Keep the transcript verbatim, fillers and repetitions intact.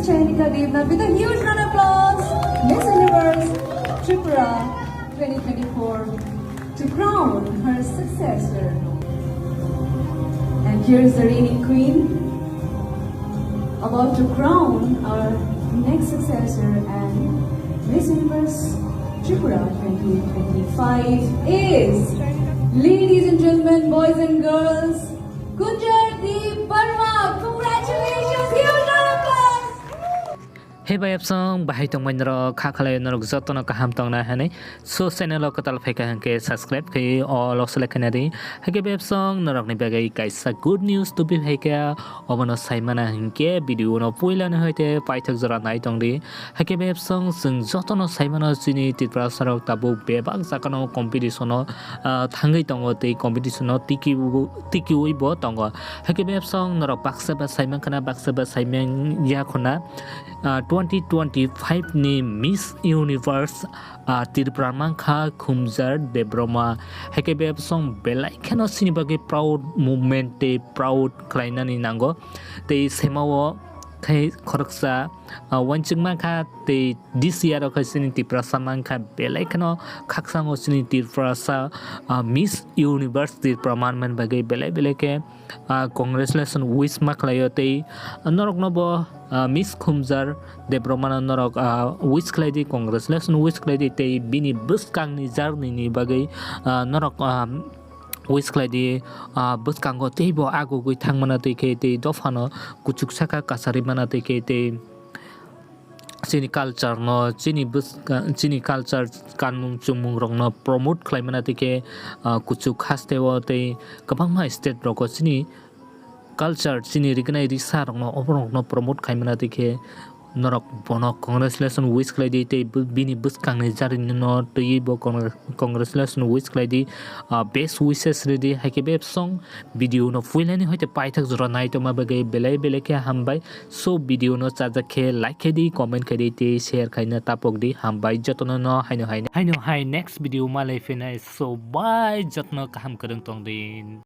Shanika Devna with a huge round of applause, Miss Universe Tripura twenty twenty-four, to crown her successor. And here's the reigning queen about to crown our next successor and Miss Universe Tripura twenty twenty-five is, ladies and gentlemen, boys and girls, Kunjar Deep Barma. Congratulations, huge round of applause. Hey bai apsong, bahai tongmai norok, kha khalai norok jotono kaham tongna hinwi. So channel o kwtal phaikha hinkhe subscribe khai all o select khaina di. Haikhe bai apsong norokni bagwi kaisa good news tubi phaikha, obono saimana hinkhe video no puilani hoite paithak jora nai tongdi. Haikhe bai apsong chwng jotono saimano chini Tiprasa rok tabuk bebak jagano competition o, ah, thangwi tongo tei competition o tiki, tikiwi bo tongo. Haikhe bai apsong norok baksa ba saimankha na baksa ba saimanya khuna. Ah, twenty twenty-five ni Miss Universe, ah, Tripura mankha Khumjar Debbarma. Haikhe bai apsong belai kheno chini bagwi proud moment tei proud khlainani nango. Tei sema o khai khoroksa, ah, uansukma kha tei this year o khai chini Tiprasa mankha belai kheno khakchang o chini Tiprasa, ah, Miss Universe Tripura manmani bagwi belai belai khe, ah, congratulation wish ma khlaio tei norokno bo, ah, Miss Khumjar Debbarma no norok, ah, wish khlai di, congratulation wish khlai di tei bini bwskangni journey ni bagwi, ah, norok, ah, wish khlai di, ah, bwskango teibo agugwi thangmana twi khe tei dophano kuchuk saka kasari mana twi khe tei chini culture no, chini bwska-, chini culture kanmung chumung rokno promote khlaimana twi khe, ah, kuchuk haste o tei kwbangma state rogo chini culture, chini rignai risa rokno, oborokno promote khaimana twi khe norok bono congratulation wish khlai di tei bini bwskangni journey no twiwi bo congratulation wish khlai di, ah, best wishes ridi. Haikhe bai apsong video no puilani hoite paithak jora nai tongma bagwi belai belai khe hambai. So video no chajak khe like khe di, comment khe di tei share khaina tapok di. Hambai jotono no haino hai, haino hai next video malai phinai. So bye, jotono kaham kwrwng tong di.